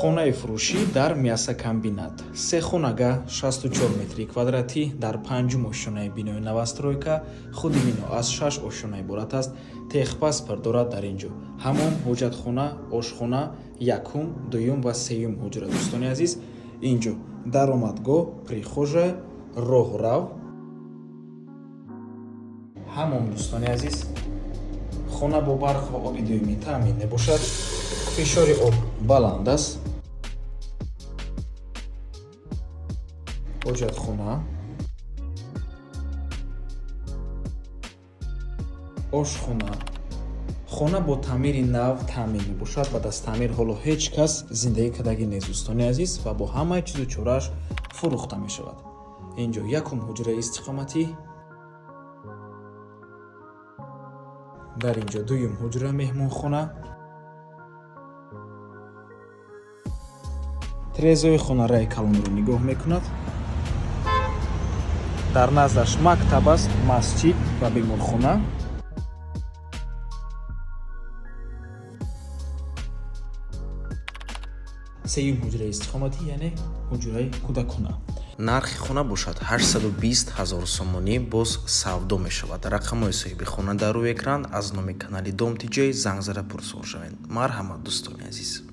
Хонаи фурӯшӣ дар мясокомбинат. Се хонага, 64 метри квадратӣ, дар панҷум ошёнаи бинои новостройка. Худи бино аз шаш ошёна иборат аст. Техпаспорт дорад. Дар ин ҷо ҳамом, ҳоҷатхона, ошхона, якум, дуюм ва сеюм ҳуҷра. Дӯстони азиз, ин ҷо даромадгоҳ, прихожая, роҳрав, ҳамом. Дӯстони азиз, хона бо барқ ва оби доимӣ таъмин мебошад. Фишори об баланд аст. Ҳоҷатхона, ошхона. Хона бо таъмири нав таъмин мебошад. Баъд аз таъмир ҳоло ҳеҷ кас зиндагӣ кардагӣ нест, дӯстони азиз, ва бо ҳамаи чизу чорааш фурӯхта мешавад. Ин ҷо якум ҳуҷраи истиқоматӣ, дар ин ҷо дуюм ҳуҷра, меҳмонхона. Тирезаҳои хона раи калонро нигоҳ мекунад. Дар наздаш мактаб аст, масҷид ва беморхона. Сеюм ҳуҷраи истиқоматӣ, яъне ҳуҷраи кӯдакона. Нархи хона бошад 820 ҳазор сомонӣ, боз савдо мешавад. Рақамҳои соҳиби хона дар рӯи экран. Аз номи канали Дом Тиҷай занг зада пурсон шавед. Марҳамат, дӯстони азиз.